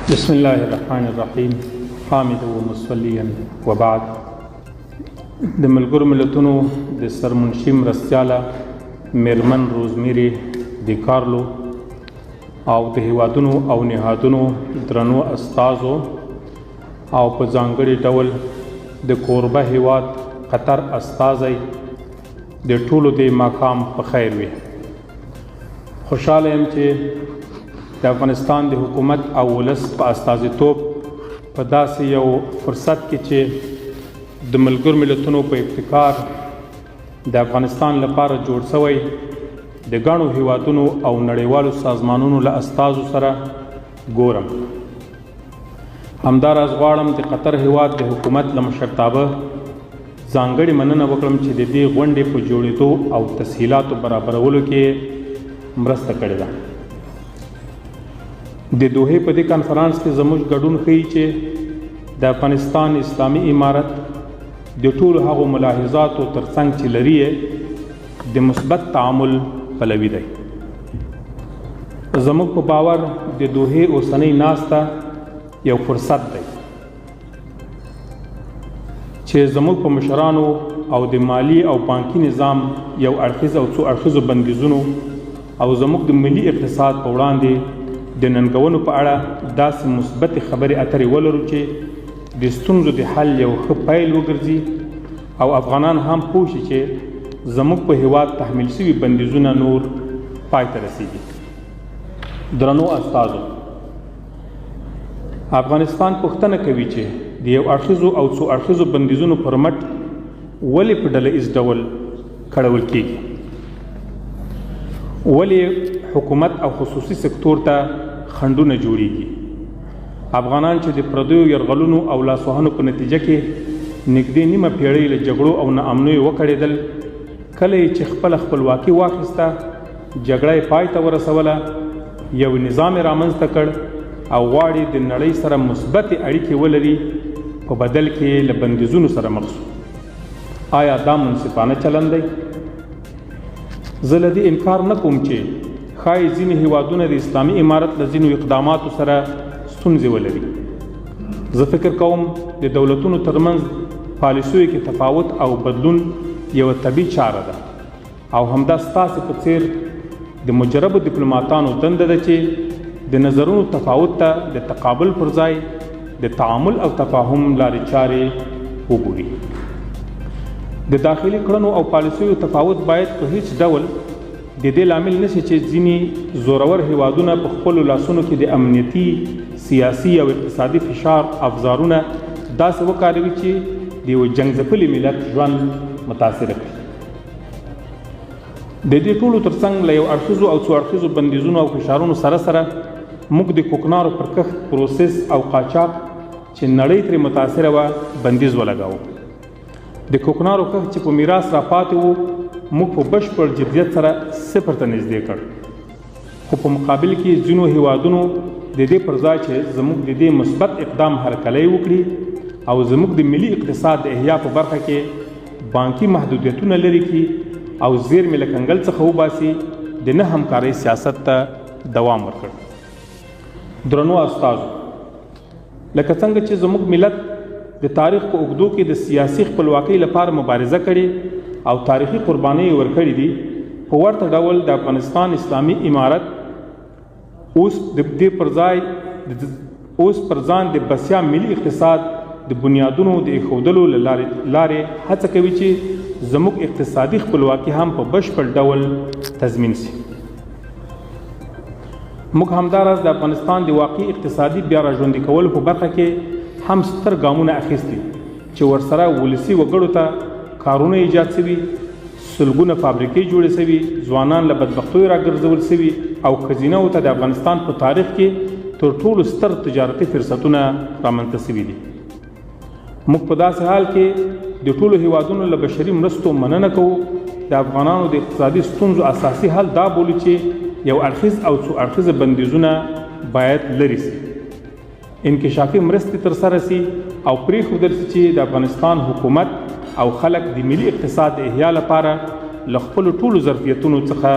بسم الله الرحمن الرحیم حامد و مصلیا و بعد. د ملګرو ملتونو د سرمنشي مرستیاله میرمن روزمیری دی کارلو او د هیوادونو او نهادونو درنو استازو او په ځانګړي ډول د کوربه هیواد قطر استازی، د ټولو د ماښام په خیر وي. خوشحاله یم چې د افغانستان د حکومت او ولس په استازیتوب په داسې یو فرصت کې چې د ملګرو ملتونو په ابتکار د افغانستان لپاره جوړ شوی، د ګڼو هیوادونو او نړیوالو سازمانونو له استازو سره ګورم. همداراز غواړم د قطر هیواد د حکومت له مشرتابه ځانګړې مننه وکړم چې د دې غونډې په جوړېدو او تسهیلاتو برابرولو کې مرسته کړې ده. د دوحې په دې کانفرانس کې زموږ ګډون ښيي چې د افغانستان اسلامي امارت د ټولو هغو ملاحظاتو ترڅنګ چې لري یې، د مثبت تعامل پلوي دی. زموږ په باور د دوحې اوسنۍ ناسته یو فرصت دی چې زموږ په مشرانو او د مالي او بانکي نظام یو اړخیز او څو اړخیزو بندیزونو او زموږ د ملي اقتصاد په وړاندې د ننګونو په اړه داسې مثبتې خبرې اترې ولرو چې د ستونزو د حل یو ښه پیل وګرځي او افغانان هم پوه شي چې زموږ په هیواد تحمیل شوي بندیزونه نور پای ته رسیږي. درنو استازو، افغانستان پوښتنه کوي چې د یو اړخیزو او څو اړخیزو بندیزونو پر مټ ولې په ډله ییز ډول کړول کیږي؟ ولې حکومت او خصوصي سکتور ته خنډونه جوړیږي؟ افغانان چې د پردیو یرغلونو او لاسوهنو په نتیجه کې نږدې نیمه پیړۍ له جګړو او ناامنیو وکړېدل، کله یې چې خپله خپلواکي واخیسته، جګړه یې پای ته ورسوله، یو نظام یې رامنځته کړ او غواړي د نړۍ سره مثبتې اړیکې ولري، په بدل کې له بندیزونو سره مخ سو. آیا دا منصفانه چلند دی؟ زه له دې انکار نه کوم چې ښایي ځینې هیوادونه د اسلامي امارت له ځینو اقداماتو سره ستونزې ولري. زه فکر کوم د دولتونو ترمنځ پالیسیو کې تفاوت او بدلون یوه طبیعي چاره ده او همدا ستاسې په څیر د مجربو دیپلوماتانو دنده ده چې د نظرونو تفاوت ته د تقابل پر ځای د تعامل او تفاهم لارې چارې وګوري. د داخلي کړنو او پالیسیو تفاوت باید په هیڅ ډول د دې لامل نشي چې ځینې زورور هیوادونه په خپلو لاسونو کې د امنیتي، سیاسي او اقتصادي فشار افزارونه داسې وکاروي چې د یو جنګ ځپلي ملت ژوند متاثر کړي. د دې ټولو ترڅنګ له یو اړخیزو او څو اړخیزو بندیزونو او فشارونو سره سره موږ د کوکنارو پر کښت، پروسس او قاچاق چې نړۍ ترې متاثره وه، بندیز ولګاوه. د کوکنارو کښت چې په میراث را پاتې وو، موږ په بشپړ جدیت سره صفر ته نږدې کړ، خو په مقابل کې ځینو هیوادونو د دې پر ځای چې زموږ د دې مثبت اقدام هرکلی وکړي او زموږ د ملي اقتصاد د احیا په برخه کې بانکي محدودیتونه لرې کړي او زیرمې له کنګل څخه وباسي، د نه همکارۍ سیاست ته دوام ورکړ. درنو استازو، لکه څنګه چې زموږ ملت د تاریخ په اوږدو کې د سیاسي خپلواکۍ لپاره مبارزه کړې او تاریخي قربانۍ یې ورکړې دي، په ورته ډول د افغانستان اسلامي امارت اوس د دې پر ځای اوس پر ځان د بسیا ملي اقتصاد د بنیادونو د ایښودلو له لارې هڅه کوي چې زموږ اقتصادي خپلواکي هم په بشپړ ډول تضمین شي. موږ همداراز د افغانستان د واقعي اقتصادي بیا راژوندي کولو په برخه کې هم ستر ګامونه اخیستي چې ورسره ولسي وګړو ته کارونه ایجاد سوي، سلګونه فابریکې جوړې سوي، ځوانان له بدبختیو راګرځول سوي او ښځینهو ته د افغانستان په تاریخ کې تر ټولو ستر تجارتي فرصتونه رامنځته سوي دي. موږ په داسې حال کې د ټولو هیوادونو له بشري مرستو مننه کوو، د افغانانو د اقتصادي ستونزو اساسي حل دا بولو چې یو اړخیز او څو اړخیز بندیزونه باید لرې سي، انکشافي مرستې ترسره سي او پرېښودل سي چې د افغانستان حکومت او خلک د ملي اقتصاد د احیا لپاره له خپلو ټولو ظرفیتونو څخه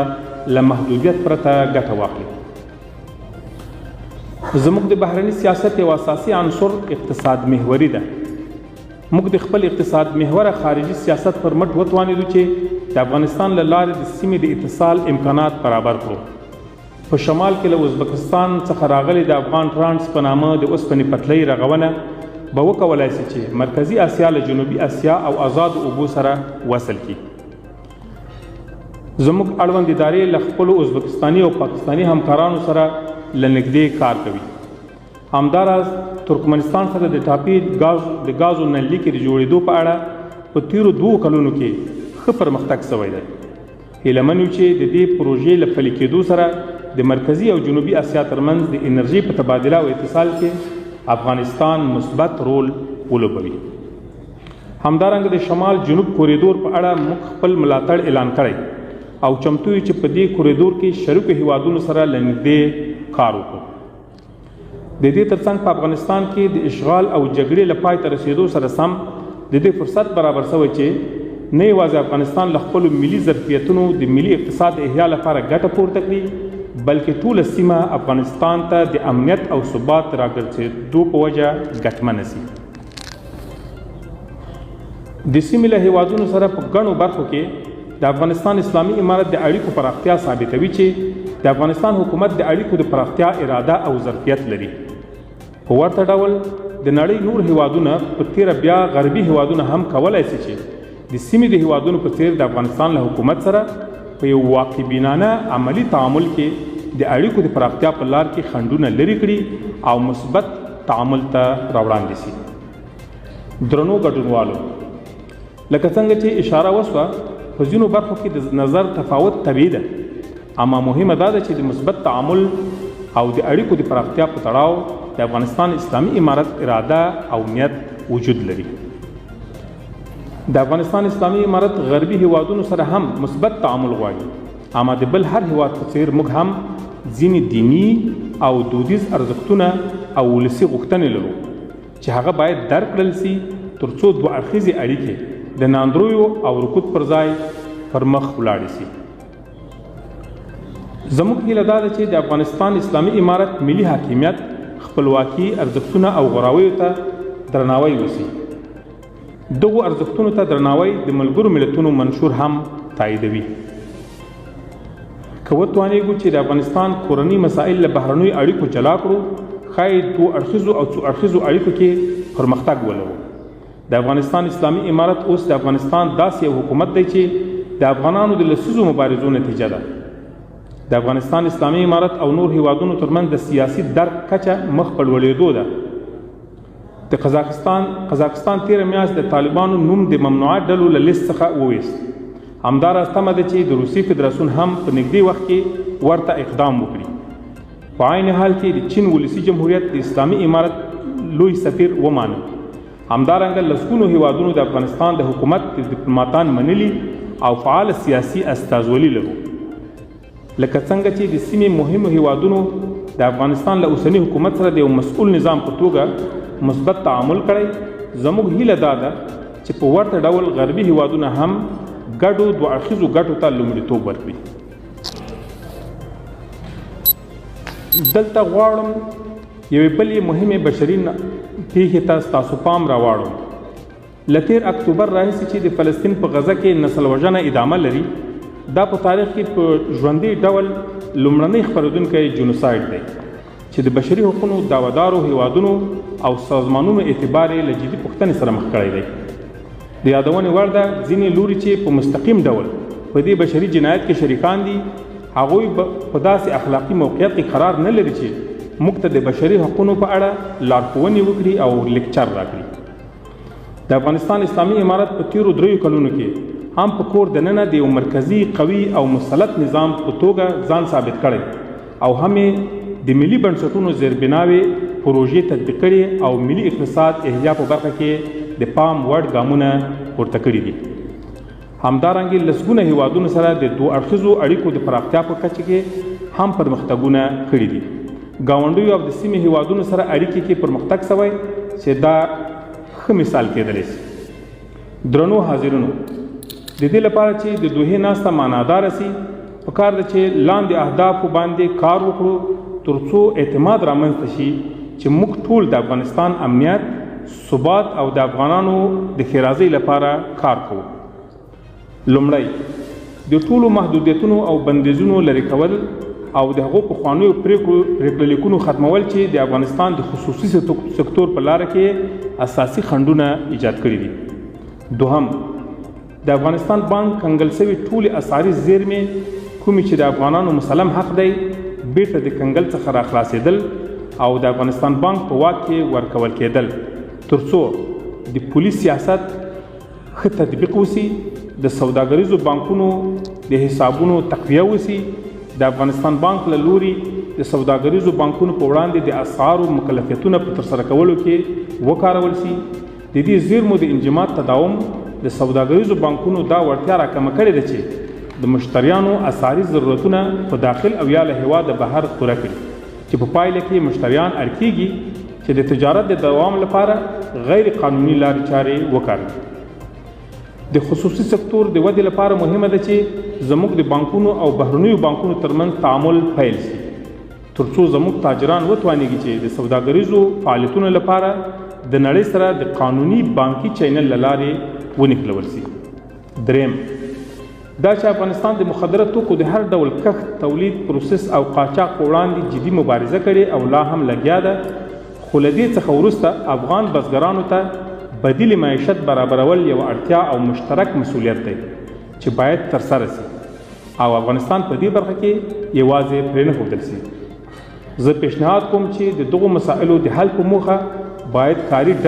له محدودیت پرته ګټه واخلي. زموږ د بهرني سیاست یو اساسي عنصر اقتصاد محوري ده. موږ د خپل اقتصاد محوره خارجي سیاست پر مټ وتوانېدو چې د افغانستان له لارې د سیمې د اتصال امکانات برابر کړو. په شمال کې له ازبکستان څخه راغلي د افغان ترانس په نامه د اوسپنې پټلۍ رغونه به وکولای شي چې مرکزي اسیا له جنوبي اسیا او ازادو اوبو سره وصل کړي. زموږ اړوند ادارې له خپلو ازبکستاني او پاکستاني همکارانو سره له نږدې کار کوي. همداراز ترکمنستان سره د ټاپي د ګازو نللیکې د جوړېدو په اړه په تېرو 2 کلونو کې ښه پرمختګ شوی دی. هیله من یو چې د دې پروژې له پلي کېدو سره د مرکزي او جنوبي اسیا ترمنځ د انرژۍ په تبادله او اتصال کې افغانستان مثبت رول ولوبوي. همدارنګه د شمال جنوب کوریدور په اړه موږ خپل ملاتړ اعلان کړی او چمتو یو چې په دې کوریدور کې شریکو هیوادونو سره له نږدې کار وکړو. د دې ترڅنګ په افغانستان کې د اشغال او جګړې له پای ته رسېدو سره سم د دې فرصت برابر شوی چې نه یوازې افغانستان له خپلو ملي ظرفیتونو د ملي اقتصاد احیا لپاره ګټه پورته کړي، بلکې ټوله سیمه افغانستان ته د امنیت او ثبات راګرځېدو په وجه ګټمنه سي. د سیمې له هیوادونو سره په ګڼو برخو کې د افغانستان اسلامي امارت د اړیکو پراختیا ثابتوي چې د افغانستان حکومت د اړیکو د پراختیا اراده او ظرفیت لري. په ورته ډول د نړۍ نور هیوادونه په تېره بیا غربي هیوادونه هم کولای سي چې د سیمې د هیوادونو په څېر د افغانستان له حکومت سره په یو واقع بینانه عملي تعامل کې د اړیکو د پراختیا په لار کې خنډونه لرې کړي او مثبت تعامل ته راوړاندې سي. درنو ګډونوالو، لکه څنګه چې اشاره وسوه، په ځینو برخو کې د نظر تفاوت طبیعي ده، اما مهمه دا ده چې د مثبت تعامل او د اړیکو د پراختیا په تړاو د افغانستان اسلامي امارت اراده او نیت وجود لري. د افغانستان اسلامي امارت غربي هیوادونو سره هم مثبت تعامل غواړي، اما د بل هر هیواد په څیر موږ هم ځینې دیني او دودیز ارزښتونه او ولسي غوښتنې لرو چې هغه باید درک کړل سي ترڅو دوه اړخیزې اړیکې د ناندریو او رکود پر ځای پر مخ ولاړې سي. زموږ هیله دا ده چې د افغانستان اسلامي امارت ملي حاکمیت، خپلواکي، ارزښتونه او غوراویو ته درناوی وسي. دغو ارزښتونو ته درناوی د ملګرو ملتونو منشور هم تاییدوي. که وتوانېږو چې د افغانستان کورني مسایل له بهرنیو اړیکو جلا کړو، ښایي دوو اړخیزو او څو اړخیزو اړیکو کې پرمختګ ولرو. د افغانستان اسلامي امارت اوس د افغانستان داسې یو حکومت دی چې د افغانانو د لسیزو مبارزو نتیجه ده. د افغانستان اسلامي امارت او نور هیوادونو ترمنځ د سیاسي درک کچه مخ په لوړېدو ده. د قزاقستان تېره میاشت د طالبانو نوم د ممنوعه ډلو له لیست څخه وویست. همداراز تمه ده چې د روسیې فدراسیون هم په نږدې وخت کې ورته اقدام وکړي. په عین حال کې د چین ولسي جمهوریت د اسلامي امارت لوی سفیر ومانه. همدارنګه لسګونو هیوادونو د افغانستان د حکومت د دیپلوماتان منلي او فعال سیاسي استازولي لرو. لکه څنګه چې د سیمې مهمو هیوادونو د افغانستان له اوسني حکومت سره د یو مسؤل نظام په توګه مثبت تعامل کړی، زموږ هیله دا ده چې په ورته ډول غربي هیوادونه هم ګډو دوه اړخیزو ګټو ته لومړیتوب ورکړي. دلته غواړم یوې بلې مهمې بشري پېښې ته ستاسو پام راواړوم. له تېر اکتوبر راهیسې چې د فلسطین په غزه کې نسل وژنه ادامه لري، دا په تاریخ کې په ژوندي ډول لومړنی خپرېدونکی جنوساید دی چې د بشري حقونو دعوهدارو هیوادونو او سازمانونو اعتبار یې له جدي پوښتنې سره مخ کړی دی. د یادونې وړ ده ځینې لوري چې په مستقیم ډول په دې بشري جنایت کې شریکان دي، هغوی په داسې اخلاقي موقعیت کې قرار نه لري چې موږ ته د بشري حقونو په اړه لارښوونې وکړي او لیکچر راکړي. د افغانستان اسلامي امارت په تېرو 3 کلونو کې هم په کور دننه د یو مرکزي، قوي او مسلط نظام په توګه ځان ثابت کړی او هم یې د ملي بنسټونو زیربناوې پروژې تطبیق کړې او ملي اقتصاد احیا په برخه کې د پام وړ ګامونه پورته کړي دي. همدارنګه لسګونه هیوادونو سره د دوه اړخیزو اړیکو د پراختیا په کچه کې هم پرمختګونه کړي دي. ګاونډیو او د سیمې هیوادونو سره اړیکې کې پرمختګ شوی چې دا ښه مثال کېدلی شي. درنو حاضرینو، د دې لپاره چې د دوحې ناسته معناداره سي، پکار ده چې لاندې اهدافو باندې کار وکړو ترڅو اعتماد رامنځته شي چې موږ ټول د افغانستان امنیت، ثبات او د افغانانو د ښېرازۍ لپاره کار کوو. لومړی، د ټولو محدودیتونو او بندیزونو لرې کول او د هغو پخوانیو پرېکړه لیکونو ختمول چې د افغانستان د خصوصي سکتور په لاره کې اساسي خنډونه ایجاد کړي دي. دوهم، د افغانستان بانک کنګل شوې ټولې اسعاري زیرمې کومې چې د افغانانو مسلم حق دی بیرته د کنګل څخه راخلاصېدل او د افغانستان بانک په واک کې ورکول کېدل، ترڅو د پولي سیاست ښه تطبیق وسي، د سوداګریزو بانکونو د حسابونو تقویه وسي، د افغانستان بانک له لوري د سوداګریزو بانکونو په وړاندې د اسعارو مکلفیتونه په ترسره کولو کې وکارول سي. د دې زیرمو د انجماد تداوم د سوداګریزو بانکونو دا وړتیا راکمه کړې ده چې د مشتریانو اسعاري ضرورتونه په داخل او یا له هېواده بهر پوره کړي، چې په پایله کې مشتریان اړ کېږي چې د تجارت د دوام لپاره غیر قانوني لارې چارې وکاروي. د خصوصي سکتور د ودې لپاره مهمه ده چې زموږ د بانکونو او بهرنیو بانکونو ترمنځ تعامل پیل سي، ترڅو زموږ تاجران وتوانېږي چې د سوداګریزو فعالیتونو لپاره د نړۍ سره د قانوني بانکي چینل له لارې ونښلول سي. دریم، دا چې افغانستان د مخدره توکو د هر ډول کښت، تولید، پروسس او قاچاق په وړاندې جدي مبارزه کړې او لا هم لګیا ده، خو له دې څخه وروسته افغان بزګرانو ته بدیل معیشت برابرول یو اړتیا او مشترک مسولیت دی چې باید ترسره سي او افغانستان په دې برخه کې یوازې پرېنښودل سي. زه پیشنهاد کوم چې د دغو مسایلو د حل په موخه باید کاري ډلې